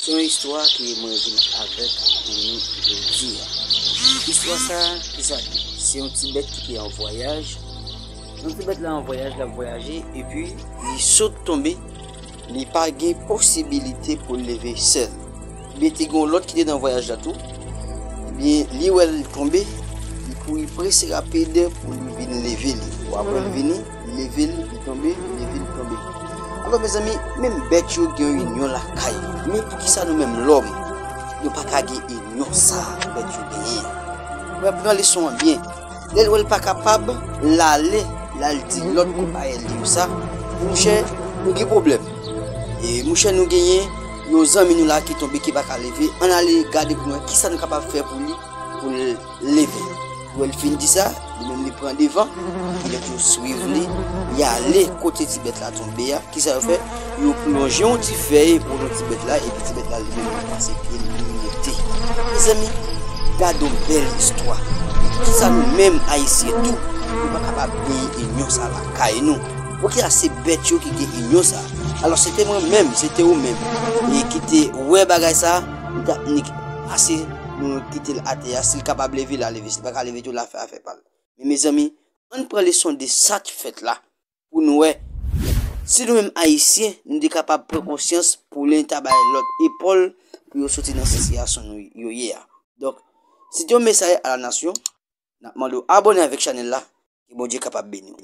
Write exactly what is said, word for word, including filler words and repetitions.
Se yon istwa ke mwen vin avèk pou nou jodi a. Istwa sa, kisa l ye? Se yon ti bèt ki te an vwayaj. Yon ti bèt la an vwayaj, l ap vwayaje, epi li sot tonbe. Li pa gen posibilite pou l leve sèl. Ebyen, te gen yon lòt ki te nan vwayaj la tou. Ebyen, li wè l tonbe, li kouri prese rapid pou li vin leve li. Bon, apre l vini, li leve l, li tonbe, li leve l, li tonbe. Alò, mezanmi, menm bèt yo gen yon inyon lakay yo. Men poukisa nou menm lòm, nou pa ka gen inyon sa a bèt yo genyen an? Mwen pran leson an byen. Lè l wè l pa kapab, l ale, l al di lòt konpayèl li yo sa, mouchè, nou gen pwoblèm. E mouchè, nou genyen yon zanmi nou la ki tonbe, ki pa ka leve. Ann ale gade pou nou wè kisa nou kapab fè pou li, pou l leve. Lè l fin di sa, li menm li pran devan, epi lòt yo swiv li, y ale kote ti bèt la tonbe a. Kisa yo fè? Yo plonje yon ti fèy pou yon ti bèt la, epi ti bèt la li menm li pase pye l, li moute. Mezanmi, gade yon bèl istwa. Kisa nou menm Ayisyen tou, nou pa kapab genyen inyon sa lakay nou? Poukisa se bèt yo ki gen inyon sa? Alò, se te mwen menm, se te ou menm, e ki te wè bagay sa, nou t ap nik pase, nou kite l atè a. Si l kapab leve, l a leve. Si l pa ka leve tou, l a fè afè pa l. Men, mezanmi, ann pran leson de sa k fèt la pou nou wè si nou menm Ayisyen, nou te kapab pran konsyans pou lè n ta bay lòt epòl pou yo soti nan sitiyasyon nou yo ye a. Donk, se te yon mesaj a la nasyon. N ap mande w abòne avèk chanèl la. Ke Bondye kapab beni w.